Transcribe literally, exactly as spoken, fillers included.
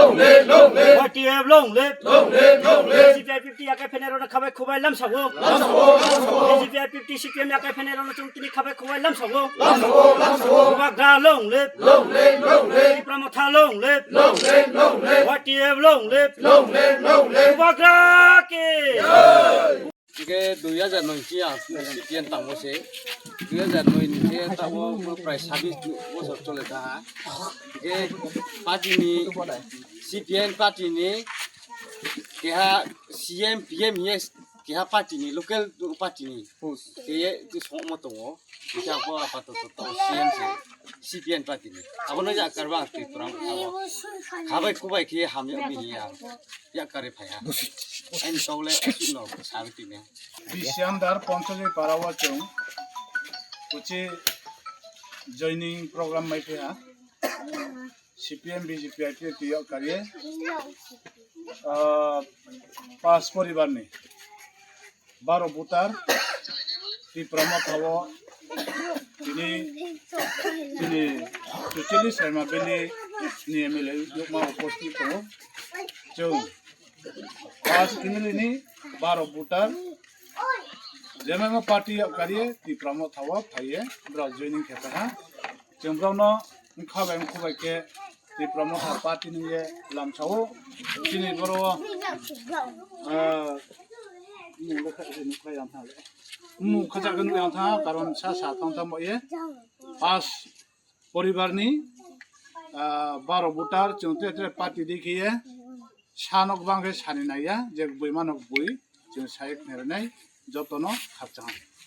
Long live, long live. Y T F long live. Long live, long live. B J P I P F T yakai phainai rokno khabai khubai lamsago. Lamsago, lamsago. B J P I P F T C P M yakai phainai rokno chwng tini khabai khubai lamsago. Lamsago, lamsago. Bubagra long live. Long live, long live. Tipra Motha long live. Long live, long live. Y T F long live. Long live, long live. Bubagra ki. Jai. Hingke dui hajar noi ni ang C P M tangmo se. Dui hajar noi ni khe tamo prai sabis bosor chole ta ha. Hingke party ni C P M party ni keha C M P M hiye keha party ni local party ni. Keye ti songmo tongo. Hingke ang bo apato to C M se. C P M party ni. Abono ya karba ang twi prang tamo. Khabai kubai khe hamya mi hiya. Ya kare phaya. Ani tole asuk no sabi tine. Bisi andar Ponchojoi para o chwng kuchi joining program mai phiya. C P M, B J P, I P F T yok kariye. Ah, pas poribar ni baro butar Tipra Motha o tini, tini Chuchili Saima Valley ni M L A yokma uposthit tongo. Chwng pas family ni baro butar jemaima party yok kariye Tipra Motha o phaiye bro joining khe ta ha. Chwng borokno wngkha bai wngkhu bai khe Tipra Motha party ni ye lamsao chini boro, ah, mung le kha se nukha yang tha. Mung kha jaga nukha yang tha, karon sa sa thang thang ye. Pas poribar ni, ah, baro butar chwng tre tre party di khe ye. Sa nok bang khe sani nai ya, je bui ma nok bui, chwng sai khna nai, joto no khakchang.